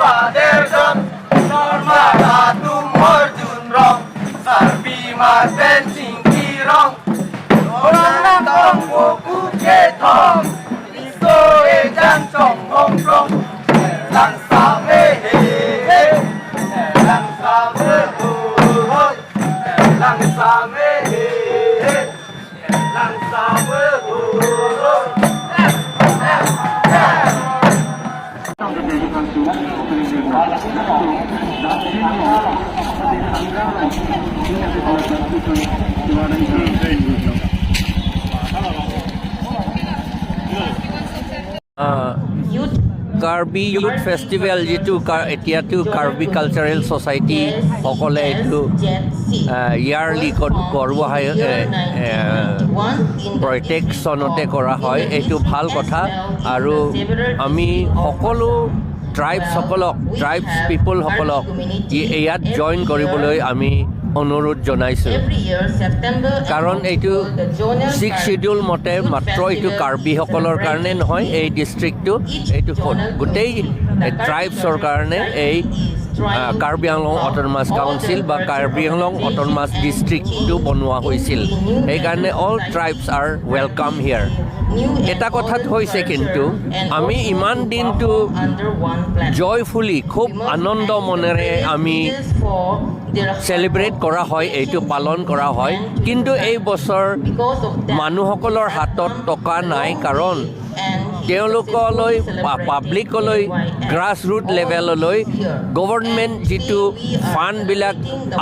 Father 。 Karbi youth festival যিটো এতিয়াতো Karbi cultural ছ'চাইটিসকলে এইটো ইয়াৰলি কৰোৱা হয়, প্ৰত্যেক চনতে কৰা হয়। এইটো ভাল কথা আৰু আমি সকলো ট্ৰাইবছসকলক, ট্ৰাইবছ পিপুলসকলক ইয়াত জইন কৰিবলৈ আমি অনুৰোধ জনাইছোঁ। কাৰণ এইটো ছিক্স চিডিউল মতে মাত্ৰ এইটো কাৰ্বিসকলৰ কাৰণে নহয়, এই ডিষ্ট্ৰিক্টটো, এইটো গোটেই ট্ৰাইবছৰ কাৰণে এই কাৰ্বি আংলং অট'নমাছ কাউন্সিল বা কাৰ্বি আংলং অট'নমাছ ডিষ্ট্ৰিক্টটো বনোৱা হৈছিল। সেইকাৰণে all tribes are welcome here. এটা কথাত হৈছে কিন্তু আমি ইমান দিনটো জয়ফুলি, খুব আনন্দ মনেৰে আমি চেলিব্ৰেট কৰা হয়, এইটো পালন কৰা হয়। কিন্তু এই বছৰ মানুহসকলৰ হাতত টকা নাই, কাৰণ তেওঁলোকলৈ, পাব্লিকলৈ, গ্ৰাছ ৰুট লেভেললৈ গভৰ্ণমেণ্ট যিটো ফাণ্ডবিলাক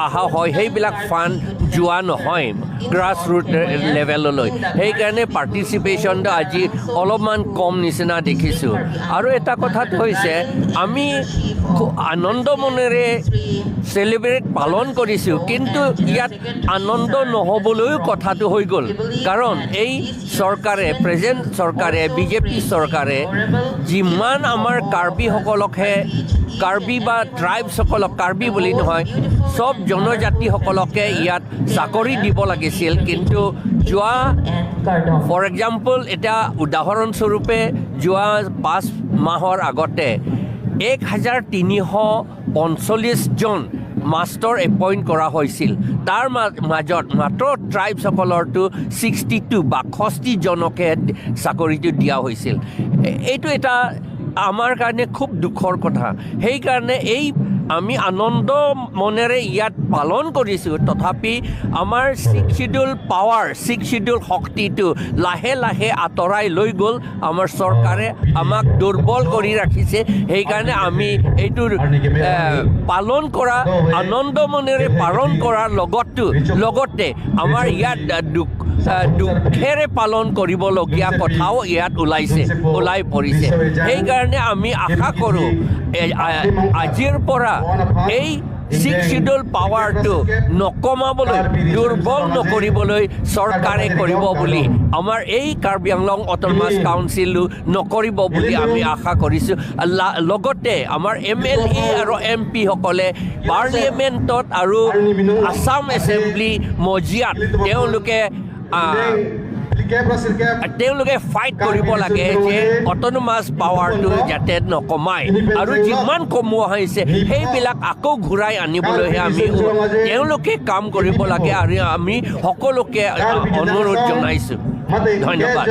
অহা হয়, সেইবিলাক ফাণ্ড যোৱা নহয় গ্ৰাছ ৰুট লেভেললৈ। সেইকাৰণে পাৰ্টিচিপেশ্যনটো আজি অলপমান কম নিচিনা দেখিছোঁ। আৰু এটা কথাটো হৈছে, আমি খুব আনন্দ মনেৰে চেলিব্ৰেট পালন কৰিছোঁ, কিন্তু ইয়াত আনন্দ নহ'বলৈও কথাটো হৈ গ'ল। কাৰণ এই চৰকাৰে, প্ৰেজেণ্ট চৰকাৰে, বিজেপি চৰকাৰে যিমান আমাৰ কাৰ্বিসকলকহে, কাৰ্বি বা ট্ৰাইবছসকলক, কাৰ্বি বুলি নহয়, চব জনজাতিসকলকে ইয়াত চাকৰি দিব লাগিছিল। কিন্তু যোৱা, ফৰ এক্সাম্পল, এতিয়া উদাহৰণস্বৰূপে যোৱা 5 মাহৰ আগতে 1345জন মাষ্টৰ এপইণ্ট কৰা হৈছিল। তাৰ মাজত মাত্ৰ ট্ৰাইবছসকলৰটো 62, 62জনকহে চাকৰিটো দিয়া হৈছিল। এইটো এটা আমাৰ কাৰণে খুব দুখৰ কথা। সেইকাৰণে এই আমি আনন্দ মনেৰে ইয়াত পালন কৰিছোঁ, তথাপি আমাৰ six schedule power, six schedule শক্তিটো লাহে লাহে আঁতৰাই লৈ গ'ল। আমাৰ চৰকাৰে আমাক দুৰ্বল কৰি ৰাখিছে। সেইকাৰণে আমি এইটো পালন কৰা, আনন্দ মনেৰে পালন কৰাৰ লগতে আমাৰ ইয়াত দুখেৰে পালন কৰিবলগীয়া কথাও ইয়াত ওলাইছে, ওলাই পৰিছে। সেইকাৰণে আমি আশা কৰোঁ আজিৰ পৰা এই ছিক্স চিডিউল পাৱাৰটো নকমাবলৈ, দুৰ্বল নকৰিবলৈ চৰকাৰে কৰিব বুলি, আমাৰ এই কাৰ্বি আংলং অট'নমাছ কাউন্সিলো নকৰিব বুলি আমি আশা কৰিছোঁ। লগতে আমাৰ এমএলএ আৰু এমপিসকলে পাৰ্লিয়ামেণ্টত আৰু আছাম এছেম্বলি মজিয়াত তেওঁলোকে ফাইট কৰিব লাগে যে অট'নমাছ পাৱাৰটো যাতে নকমায় আৰু যিমান কমোৱা হৈছে সেইবিলাক আকৌ ঘূৰাই আনিবলৈহে আমি তেওঁলোকে কাম কৰিব লাগে আৰু আমি সকলোকে অনুৰোধ জনাইছোঁ। ধন্যবাদ।